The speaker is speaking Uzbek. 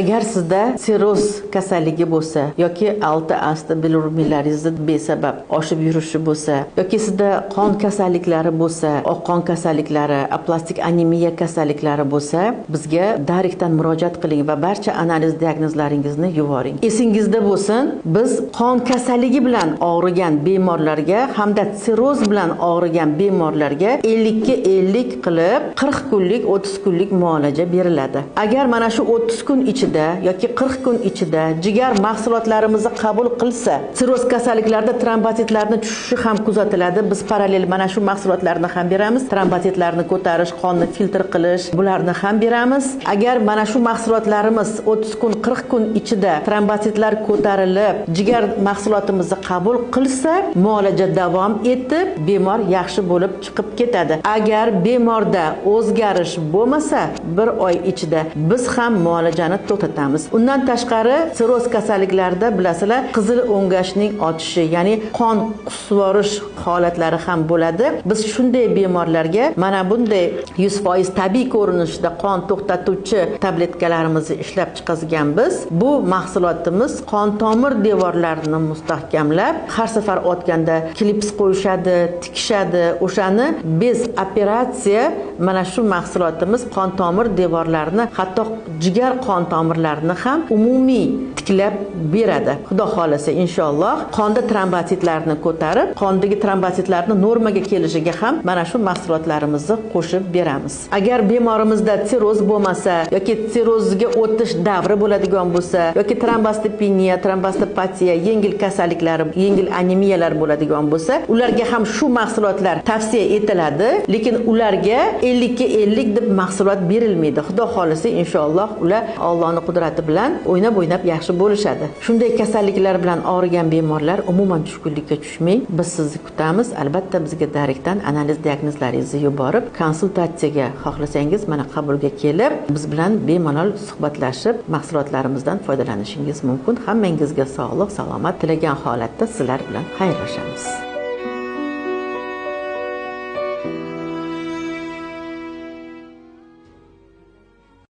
Agar sizda sirroz kasalligi bo'lsa yoki 6 asti bilirubinlaringizni besabab oshib yurishi bo'lsa yoki sizda qon kasalliklari bo'lsa, oq qon kasalliklari, aplastik anemiya kasalliklari bo'lsa, bizga direktdan murojaat qiling va barcha analiz diagnozlaringizni yuboring. Esingizda bo'lsin, biz qon kasalligi bilan og'rigan bemorlarga hamda sirroz bilan og'rigan bemorlarga 50ga 50 qilib 40 kunlik, 30 kunlik muolaja beriladi. Agar mana shu 30 kun ichida yoki 40 kun ichida jigar mahsulotlarimizni qabul qilsa, sirroz kasalliklarida trombositlarni tushishi ham kuzatiladi. Biz parallel mana shu mahsulotlarni ham beramiz. Trombositlarni ko'tarish, qonni filtr qilish, bularni ham beramiz. Agar mana shu mahsulotlarimiz 30 kun, 40 kun ichida trombositlar ko'tarilib, jigar mahsulotimizni qabul qilsa, muolaja davom etib, bemor yaxshi bo'lib chiqib ketadi. Agar bemorda o'zgarish bo'lmasa, bir oy ichida biz ham muolajani to'xtatamiz. Undan tashqari sirroz kasalliklarida bilasizlar, qizil o'ngashning otishi, ya'ni qon qusvorish holatlari ham bo'ladi. Biz shunday bemorlarga mana bunday 100% tabiiy ko'rinishda qon to'xtatuvchi tabletkalarimizni ishlab chiqazganmiz. Bu mahsulotimiz qon tomir devorlarini mustahkamlab, har safar otganda klips qo'yishadi, tikishadi. O'shani bez operatsiya mana shu mahsulotimiz qon tomir devorlarini, hatto jigar qon tomirlarini ham umumiy tiklab beradi. Xudo xolasa inshaalloh qonda trombositlarni ko'tarib, qondagi trombositlarni normaga kelishiga ham mana shu mahsulotlarimizni qo'shib beramiz. Agar bemorimizda sirroz bo'lmasa yoki sirrozga o'tish davri bo'ladigan bo'lsa yoki trombositopeniya, trombositopatiya, yengil kasalliklari, yengil anemiyalar bo'ladigan bo'lsa, ularga ham shu mahsulotlar tavsiya etiladi, lekin ularga 50ga 50 deb mahsulot berilmaydi. Xudo xolasa inshaalloh ular Allohning qudrati bilan o'ynab-o'ynab yaxshi bo'lishadi. Shunday kasalliklar bilan og'rigan bemorlar umuman tushkunlikka tushmang. Biz sizni kutamiz. Albatta bizga direktdan analiz diagnozlaringizni yuborib, konsultatsiyaga xohlasangiz mana qabulga kelib, biz bilan bemalol suhbatlashib, mahsulotlarimizdan foydalanishingiz mumkin. Hammangizga sog'lik, salomat tilagan holatda sizlar bilan xayrlashamiz.